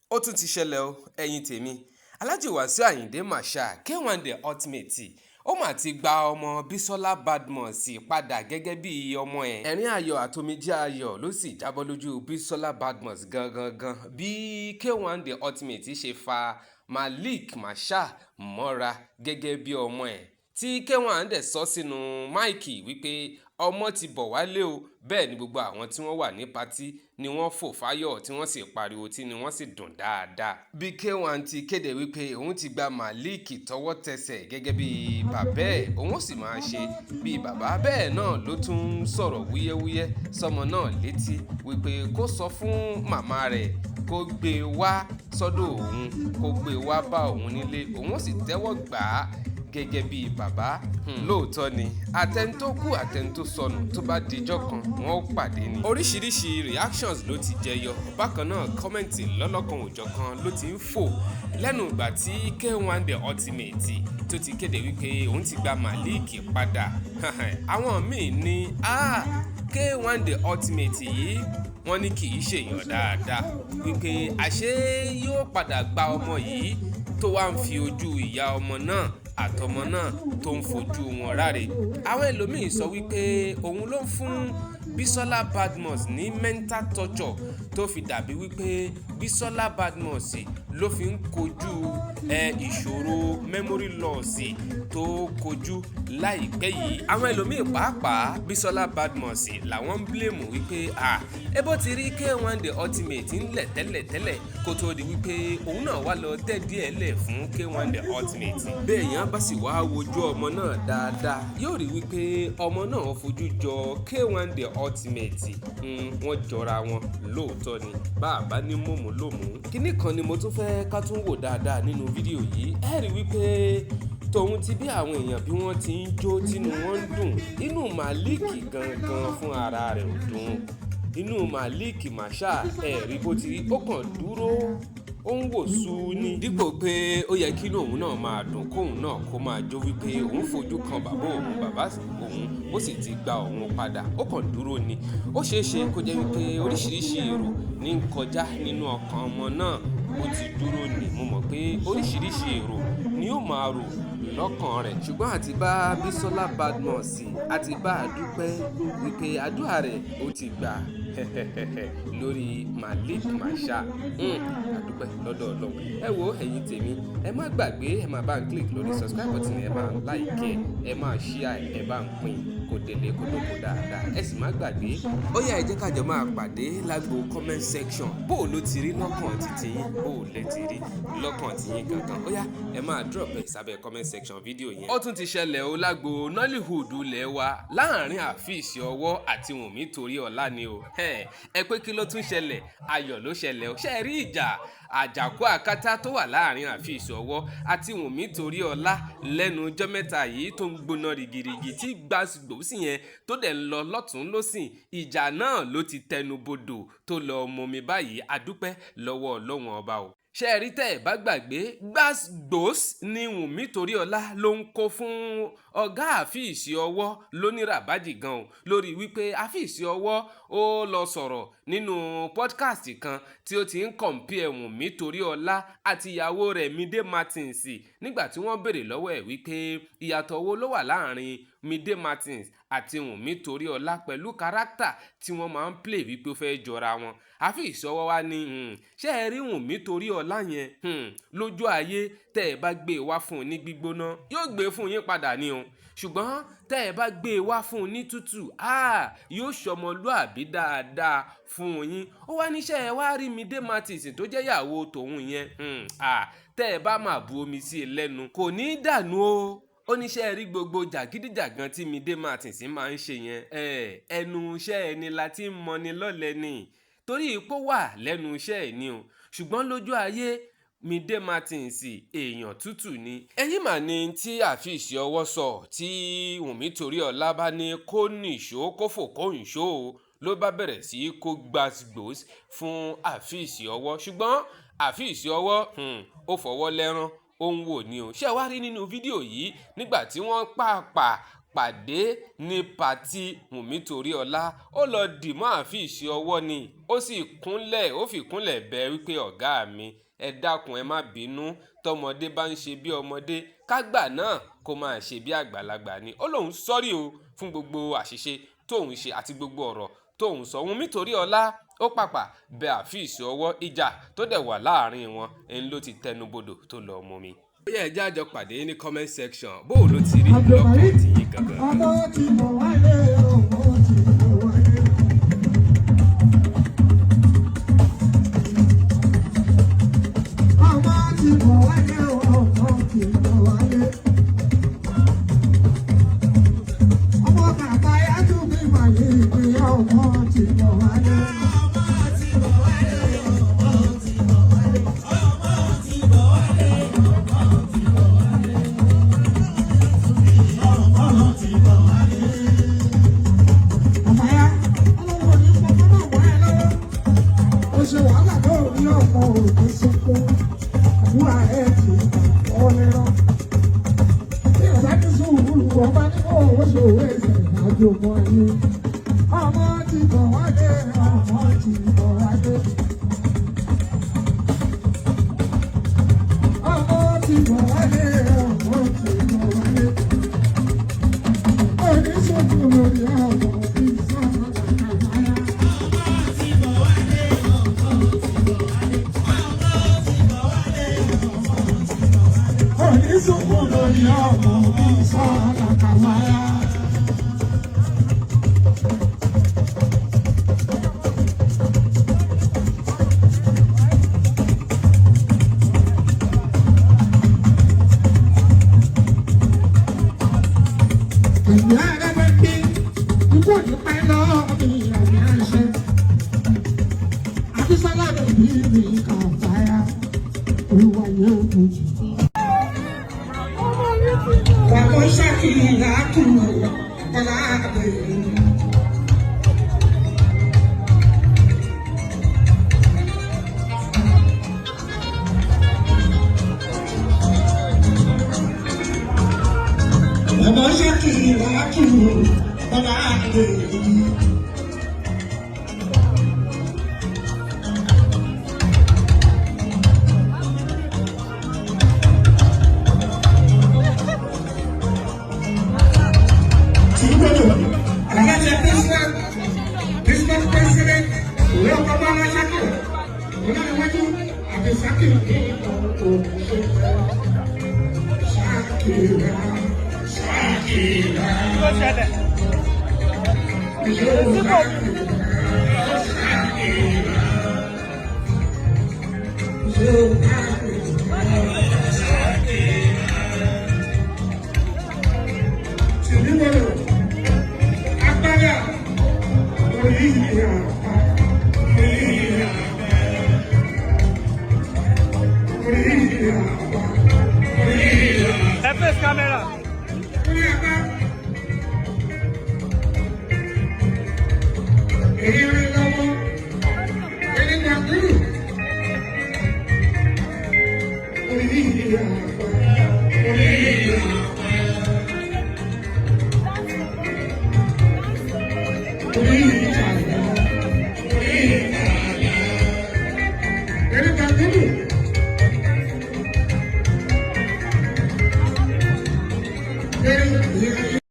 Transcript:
Ó tún ti ṣẹlẹ̀ o, ẹ̀yin tèmi. Alhaji Wasiu Ayinde Marshal, K1 The Ultimate, ó mà ti gba ọmọ Bisola Badmus padà gẹ́gẹ́ bí ọmọ ẹ̀. Ẹ̀rín ayọ̀ àtomijé ayọ̀ ló sì jábọ́ lójú Bisola Badmus gangan gan bí K1 The Ultimate ṣe fa Malik Marshal mọ́ra gẹ́gẹ́ bí ọmọ ẹ̀, tí K1 dẹ̀ sọ sínú mic wípé ọmọ ti bọ̀ wálé o. Bẹ́ẹ̀ ni gbogbo àwọn tí wọ́n wà ní party ni wọ́n fò fáyọ̀, tí wọ́n sì pariwo, tí ni wọ́n sì dùn dáadáa. Bí K1 ti kéde wípé òun ti gba Malik tọwọ́ tẹsẹ̀ gẹ́gẹ́ bí bàbá ẹ̀, òun sì máa ṣe bí bàbá, bẹ́ẹ̀ náà ló tún ń sọ̀rọ̀ wúyẹ́wúyẹ́ sọmọ náà létí wípé kó sọ fún màmá rẹ̀ kó gbé e wá sọ́dọ̀ òun, kó gbé e wá bá òun nílé, òun sì tẹ́wọ́ gbà á gẹ́gẹ́ bí bàbá. Lóòótọ́ ni àtẹni tó kú, àtẹni tó sọnù, tó bá dijọ́ kan, wọ́n ó pàdé ni. Oríṣiríṣi reactions ló ti jẹyọ. Bákan náà, comment lọ́lọ́kan òjọ̀kan ló ti ń fò lẹ́nu ìgbà tí K1 The Ultimate tó ti kéde wípé òun ti gba Malik padà. Àwọn míì ní, "Ah, K1 The Ultimate yìí," wọ́n ní kì í ṣèyàn dáadáa, wípé àṣé yóò padà gba ọmọ yìí tó wá ń fi ojú ìyá ọmọ náà àtọmọ náà tó ń fojú wọn ráre. Àwọn ẹlòmíín sọ wípé òun ló ń fún Bisola Badmus ní mental torture, tó fi dàbí wípé Bisola Badmus ló fi ń kojú ìṣòro memory loss tó kojú láìpẹ́ yìí. Àwọn ẹlòmíín pàápàá, Bisola Badmus làwọn ń blame wípé à ebo ti rí K1 The Ultimate ńlẹ̀ tẹ́lẹ̀tẹ́lẹ̀, kó tó di wípé òun náà wá lọ tẹ́ díẹ̀ lẹ̀ fún K1 The Ultimate. Bẹ́ẹ̀ yẹn bá sì wá wojú ọmọ náà dáadáa, yóò rí wípé ọmọ náà fojú jọ K1 The Ultimate. Wọ́n jọra wọn lóòótọ́ ni, bàbá ní mòmú lòmú. Kíní kan ni mo tún fẹ́ ká tún wò dáadáa nínú fídíò yìí. Ẹ rí wípé tòun ti bí àwọn èèyàn bí wọ́n ti ń jó tínú wọn ń dùn, inú Malik gangan fún ara rẹ̀ ò dùn. Inú Malik Marshal, ẹ rí bó ti rí, ó kàn dúró, ó ń wò sú ni. Dípò pé ó yẹ kí inú òun náà máa dùn, kóun náà kó máa jó wípé òun fojú kan bàbá òun, bàbá òun ó sì ti gba òun padà, ó kàn dúró ni. Ó ṣeé ṣe kó jẹ́ wípé oríṣiríṣi èrò ní ń kọjá nínú ọkàn ọmọ náà bó ti dúró ni. Mo mọ̀ pé oríṣiríṣi èrò ni ó máa rò lọ́kàn rẹ̀, ṣùgbọ́n àti bá Bisola Badmus àti bá a dúpẹ́ wípé àdúrà rẹ̀ ó ti gbà lórí Malik Marshal. Àdúpẹ́ lọ́dọ̀ Ọlọ́run. Ẹ wo, ẹ̀yin tèmi, ẹ má gbàgbé, ẹ máa bá ń click lórí subscribe button, ẹ máa like, ẹ máa share, ẹ bá ń pín kó délé kó dóko dáadáa. Ẹ sì má gbàgbé, ó yá, ẹ jẹ́ ká jọ máa pàdé lágbo comment section. Bó o ló ti rí lọ́kàn títí yín, bó o lẹ ti rí lọ́kàn tiyín gangan, ó yá, ẹ máa drop ẹ sábẹ́ comment section fídíò yẹn. Ó tún ti ṣẹlẹ̀ o lágbo Nollywood ilẹ̀ wa, láàrin Afeez Ọwọ́ àti Wùnmí Toríọlá ni o. Ẹ pé kí ló tún ṣẹlẹ̀? Ayọ̀ ló ṣẹlẹ̀ o. Ṣe rí ìjà àjàkú àkátá tó wà láàrin Afeez Ọwọ́ àti Wùnmí Toríọlá lẹ́nu ọjọ́ mẹ́ta yìí tó ń gbóná rigirigi, tí gbàgbó sí yẹn tó dẹ̀ ń lọ lọ́tún lọ́sìn, ìjà náà ló ti tẹnu bodò tó lọ mọmi báyìí. Adúpẹ́ lọ́wọ́ Ọlọ́run Ọba o. Ṣe é rí, tẹ́ ẹ̀ bá gbàgbé, gbàgbós ni Wùnmí Toríọlá ló ń kó fún ọ̀gá Afeez Ọwọ́ lóníràbájì gan o, lórí wípé Afeez Ọwọ́ ó lọ sọ̀rọ̀ nínú podcast kan tí ó ti ń compare Wùnmí Toríọlá àti ìyàwó rẹ̀ Mide Martins, nígbà tí wọ́n béèrè lọ́wọ́ ẹ̀ wípé ìyàtọ̀ wo ló wà láàrin Mide Martins àti Wùnmí Toríọlá pẹ̀lú character tí wọ́n máa ń play, wípé ó fẹ́ jọra wọn. Afeez Ọwọ́ wa ní, "Ṣé ẹ rí Wùnmí Toríọlá yẹn, lójú ayé, tẹ́ ẹ bá gbé e wá fún un ní gbígbóná, yóò gbé e fún yín padà ni o. Ṣùgbọ́n tẹ́ ẹ bá gbé e wá fún un ní tútù, yóò ṣọmọlúàbí dáadáa fún yín." Ó wá níṣẹ́ ẹ wá rí Mide Martins tó jẹ́ ìyàwó tòun yẹn, tẹ́ ẹ bá máa bu omi sí i lẹ́nu, kò ní í dànù o. Ó níṣẹ́ rí gbogbo jàgídíjàgan tí Mide Martins máa ń ṣe yẹn, ẹnu iṣẹ́ ẹni la ti ń mọni lọ́lẹ̀ ni, torí ipò wà lẹ́nu iṣẹ́ ẹ̀ ni o. Ṣùgbọ́n lójú ayé, Mide Martins èèyàn tútù ni. Èyí mà ní tí Afeez Ọwọ́ sọ tí Wùnmí Toríọlá bá ní kó nìṣó, kó fò kó nìṣó o, ló bá bẹ̀rẹ̀ sí í kó gbàgbós fún Afeez Ọwọ́. Ṣùgbọ́n Afeez Ọwọ́, ó fọwọ́ lẹ́rán, ó ń wò ní o. Ṣé wàá rí nínú fídíò yìí nígbà tí wọ́n pàápàá Pàdé ní pàtí Wùnmí Toríọlá, ó lọ dìmọ́ Afeez ọwọ́ ni, ó sì kúnlẹ̀, ó fi kúnlẹ̀ bẹ̀ wípé ọ̀gá mi, ẹ dákun, ẹ má bínú. Tọmọdé bá ń ṣe bí ọmọdé, kágbà náà kó máa ṣe bí àgbàlagbà ni. Ó lóun sorry o fún gbogbo àṣìṣe tóun ṣe àti gbogbo ọ̀rọ̀ tóun sọ. Wùnmí Toríọlá ó pàpà bẹ Afeez ọwọ́, ìjà tó dẹ̀ wà láàrin wọn ń ló ti tẹnubodò tó lọ mumi. Ó yẹ ẹjẹ́ àjọ pàdé ní comment section, bó o ló ti rí lọ́kàn tìyín gangan. Ọmọ tí mo wálé, ọmọ tí mo wálé. Ọmọ tí mo wálé, ọmọ tí mo wálé. Ọmọ bàbá yàtú mi mà ní ìpín ọmọ tí mo wálé. Bàbá yá, ọlọ́wọ́ ní pọpọ́ náà wọ́ ẹ lọ́wọ́. Ó ṣe wàhálà lórí ọmọ òde sunkún. Àdúrà ẹ̀ ti gbà ọ́ lẹ́rọ̀. Bí ọba ní sùúrù, ọba ní kó owó ṣòwò ẹsẹ̀ àjò mọ́ ayé. Ọmọ ti bọ̀ wálé, ọmọ ti bọ̀ wálé. Ọmọ ti bọ̀ wálé, ọmọ ti bọ̀ wálé. Oníṣègùn lórí ọmọ bí sọ́ọ̀nà àbáyá. Oníṣègùn lórí ọmọ bí sọ́ọ̀nà àbáyá. Ìyá rẹ̀ bẹ́ bí ikú òní pẹ́ lọ́wọ́ mi àmì àṣẹ. Àbísọ́lá rẹ̀ bí mi kàn fáyà. Olúwa yóò bù. Bàbá ṣàkìlá kù ọ̀la àbẹ̀rẹ̀. Bàbá ṣàkìlá kù ọ̀la àbẹ̀rẹ̀. Aláṣẹ Christmas president, òwe ọkọ̀ bá aláṣàkì, ọlọ́runwájú àbẹ̀sákì ní ọ̀hún ṣàkìlá ṣàkìlá. Ṣàkìlá ṣàkìlá. Tìbí agbára orí àpá, orí àpá, orí àpá, orí àpá. Ẹ face camera. Orí àpá. Èyí rí lọ́wọ́, ẹni gbà kúrò. Orí àpá, orí àpá. Orí